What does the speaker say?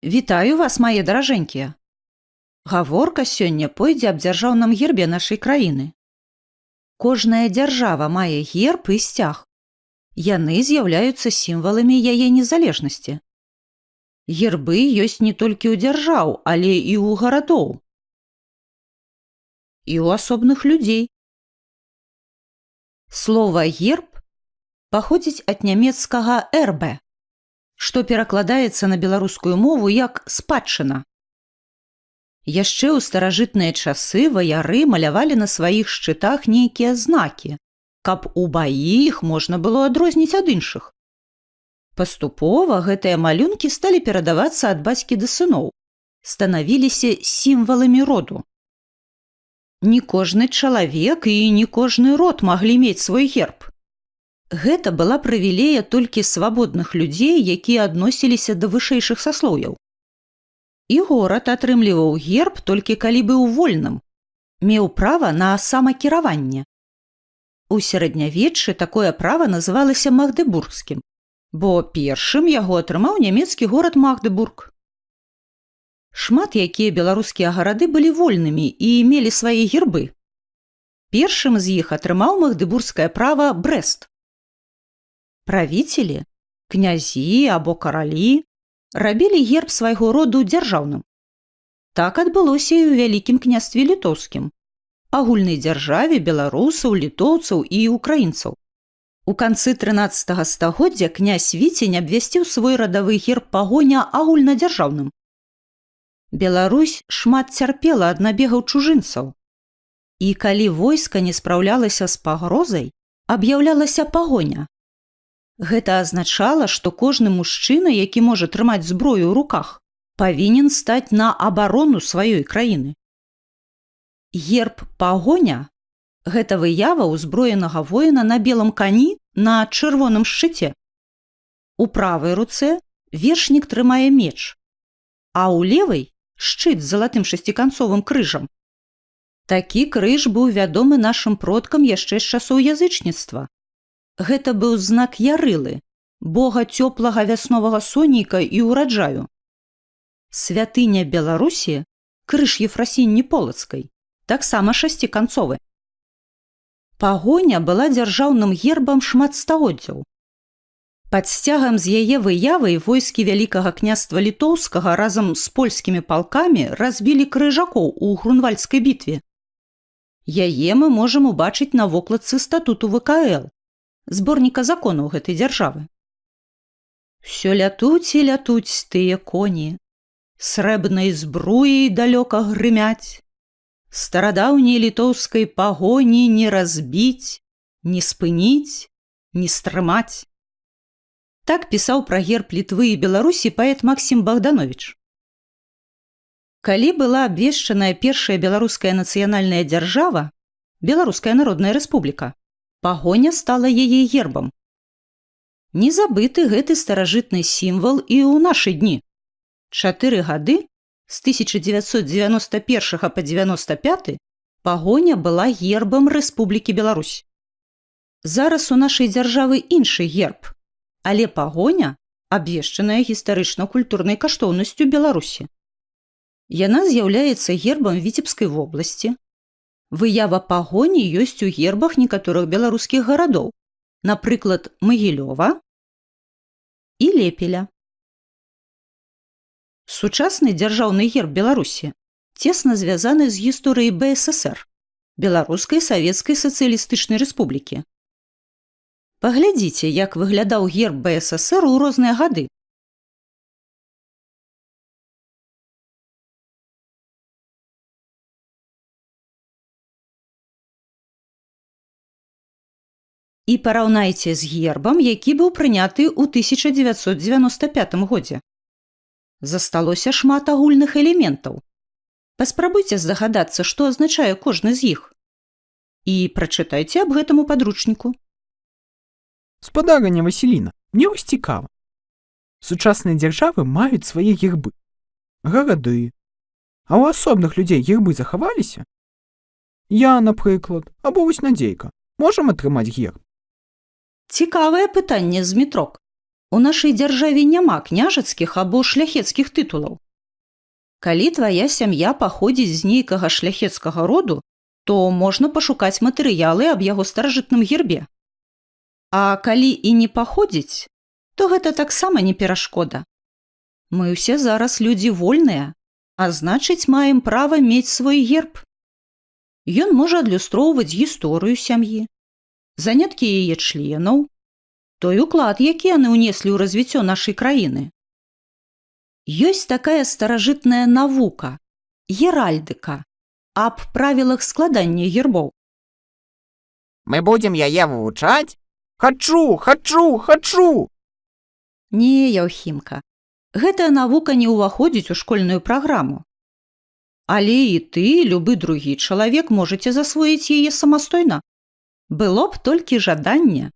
Вітаю вас, мае даражэнькія. Гаворка сёння пойдзе аб дзяржаўным гербе нашай краіны. Кожная дзяржава мае герб і сцяг. Яны з'яўляюцца сімваламі яе незалежнасці. Гербы ёсць не толькі ў дзяржаў, але і ў гарадоў. І ў асобных людзей. Слова герб паходзіць ад нямецкага «эрбе», што перакладаецца на беларускую мову як спадчына. Яшчэ ў старажытныя часы ваяры малявалі на сваіх шчытах нейкія знакі, каб у баі іх можна было адрозніць ад іншых. Паступова гэтыя малюнкі сталі перадавацца ад бацькі да сыноў, станавіліся сімваламі роду. Не кожны чалавек і не кожны род маглі мець свой герб. Гэта была прывілея толькі свабодных людзей, якія адносіліся да вышэйшых саслоўяў. І горад атрымліваў герб, толькі калі быў вольным, меў права на самакіраванне. У сярэднявеччы такое права называлася магдэбургскім, бо першым яго атрымаў нямецкі горад Магдэбург. Шмат якія беларускія гарады былі вольнымі і мелі свае гербы. Першым з іх атрымаў магдэбургскае права Брэст. Правіцелі, князі або каралі рабілі герб свайго роду дзяржаўным. Так адбылося і ў Вялікім Княстве Літоўскім, агульнай дзяржаве беларусаў, літоўцаў і украінцаў. У канцы 13 стагоддзя князь Віцень абвясціў свой радавы герб Пагоня агульнадзяржаўным. Беларусь шмат цярпела ад набегаў чужынцаў. І калі войска не спраўлялася з пагрозай, аб'яўлялася пагоня. Гэта азначала, што кожны мужчына, які можа трымаць зброю ў руках, павінен стаць на абарону сваёй краіны. Герб Пагоня — гэта выява ўзброенага воіна на белым кані на чырвоным шчыце. У правай руцэ вершнік трымае меч, а ў левай шчыт з залатым шасціканцовым крыжам. Такі крыж быў вядомы нашым продкам яшчэ з часоў язычніцтва. Гэта быў знак Ярылы, бога цёплага вясновага сонейка і ўраджаю. Святыня Беларусі, крыж Ефрасінні Полацкай, таксама шасціканцовы. Пагоня была дзяржаўным гербам шмат стагоддзяў. Пад сцягам з яе выявай войскі Вялікага Княства Літоўскага разам з польскімі палкамі разбілі крыжакоў у Грунвальдскай бітве. Яе мы можам убачыць на вокладцы статуту ВКЛ, зборніка законаў гэтай дзяржавы. Всё лятуць і лятуць тыя коні, срэбнай збруяй далёка грымяць, старадаўняй літоўскай пагоні не разбіць, не спыніць, не стрымаць. Так пісаў пра герб Літвы і Беларусі паэт Максім Багдановіч. Калі была абвешчаная першая беларуская нацыянальная дзяржава, Беларуская Народная Рэспубліка, Пагоня стала яе гербам. Не забыты гэты старажытны сімвал і ў нашы дні. 4 гады з 1991 па 95 Пагоня была гербам Рэспублікі Беларусь. Зараз у нашай дзяржавы іншы герб, але Пагоня абвешчаная гістарычна-культурнай каштоўнасцю Беларусі. Яна з'яўляецца гербам Віцебскай вобласці. Выява пагоні ёсць у гербах некаторых беларускіх гарадоў, напрыклад, Магілёва і Лепеля. Сучасны дзяржаўны герб Беларусі цесна звязаны з гісторыяй БССР, Беларускай Савецкай Сацыялістычнай Рэспублікі. Паглядзіце, як выглядаў герб БССР у розныя гады. І параўнайце з гербам, які быў прыняты ў 1995 годзе. Засталося шмат агульных элементаў. Паспрабуйце здагадацца, што азначае кожны з іх. І прачытайце аб гэтым у падручніку. Спадарыня Васіліна, мне вось цікава. Сучасныя дзяржавы маюць свае гербы, гарады. А ў асобных людзей гербы захаваліся? Я, напрыклад, або вось Надзейка, можам атрымаць герб? Цікавае пытанне, Змітрок. У нашай дзяржаве няма княжацкіх або шляхецкіх тытулаў. Калі твая сям'я паходзіць з нейкага шляхецкага роду, то можна пашукаць матэрыялы аб яго старажытным гербе. А калі і не паходзіць, то гэта таксама не перашкода. Мы ўсе зараз людзі вольныя, а значыць, маем права мець свой герб. Ён можа адлюстроўваць гісторыю сям'і, заняткі яе членаў, той уклад, які яны ўнеслі ў развіццё нашай краіны. Ёсць такая старажытная навука геральдыка аб правілах складання гербоў. Мы будзем яе вывучаць? Хачу, хачу, хачу! Не, Яўхімка, гэтая навука не ўваходзіць у школьную праграму. Але і ты, і любы другі чалавек можаце засвоіць яе самастойна. Было б толькі жаданне.